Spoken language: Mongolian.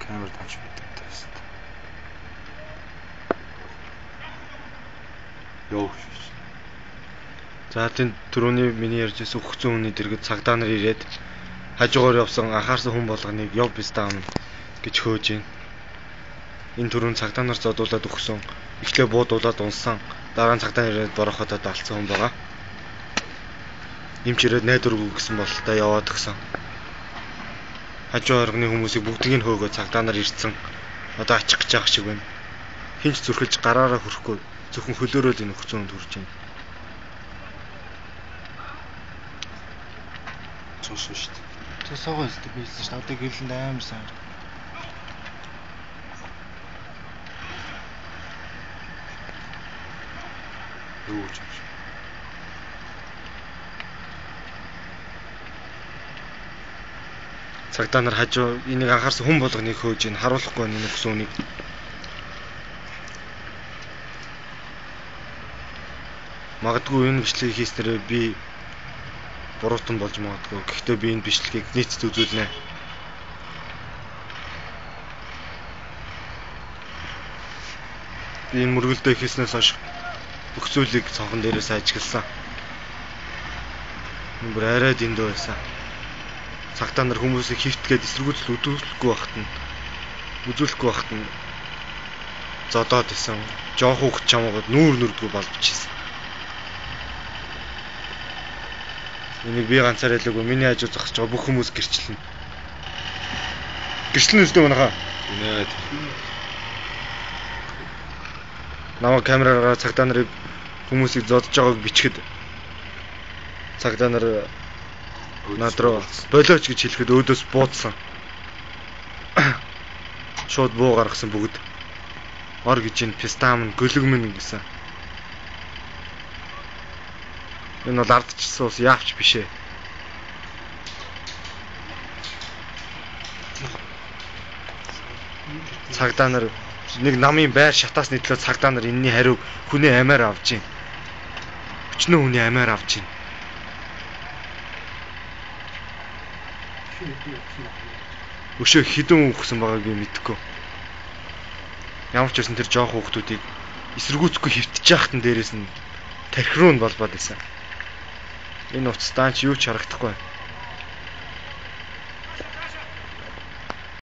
Камер тааш мэддэг тест. Йоо. За тийм түрүүний миний ярьж байсан өгцөн хүний дэргэд цагдаа нар ирээд хажуугаар явсан анхаарсан хүн болгоныг яв бистам гэж хөөж байна. Энэ түрүүн цагдаа нар зодуулаад өгсөн. Эхлээ буудуулаад унсан. Дараа нь цагдаа ирээд борохотод алдсан хүн байгаа. Эмч ирээд найдваргүй гэсэн бололтой яваад өгсөн. Хажуу оргоны хүмүүсийг бүгдийг нь хөөгөө цагдаа нар ирсэн. Одоо ачих гэж байгаа шиг байна. Хинч зүрхэлж гараараа хүрэхгүй. Зөвхөн хөлөөрөө л энэ өгцөн хүнд хүрч байна. Цус шүү дээ. Цусоогоо хэлдэг би хэлсэн шүү дээ. Одоо гэрлэнд амар сайн. Юу гэж юм шиг. Цагдаа нар хажуу энийг анхаарсан хүн болгоныг хөөж ин харуулахгүй энэ өгсөн хүнийг. Магадгүй энэ бичлэгийг хийснээрээ би буруутан болж магадгүй. Гэхдээ би энэ бичлэгийг нийтэд үзүүлнэ. Би энэ мөргөлдөө хийснээс хойш бүх зүйлийг цонхон дээрээс ажигласан. Энэ бүр арай дэндүү байсан. Цагдаа нар хүмүүсийг хөвтгээд эсэргүүцэл үзүүлэхгүй байхад нь зодоод исэн. Жоох хүүхд чамаагаад нүүр нүрдгүү балбчихсан. Энийг би ганцаар хэлээгүй. Миний хажуу зогсож байгаа бүх хүмүүс гэрчлэнэ. Гэрчлэн үстэй манайхаа. Үнэ. Намайг камераараа цагдаа нарыг хүмүүсийг зодож байгааг бичгэд цагдаа нар над руу болооч гэж хэлэхэд өөдөөс буудсан. Шууд буу гаргасан бүгд. Ор гэж энэ пистам гөлөг мэн гэсэн. Энэ бол ардчилсан ус яавч биш ээ. Цагдаа нар нэг намын байр шатаасны төлөө цагдаа нар энэний хариуг хүний амиар авч байна. Өчнөө хүний амиар авч байна. Өшөө хідэн үхсэн байгааг би мэдэхгүй. Ямар ч байсан тэр жоох хүүхдүүдийг эсэргүүцэхгүй хөвтөж яхад нь дээрээс нь тархи руу нь болбоод байсан. Энэ уцтаан ч юу ч харагдахгүй.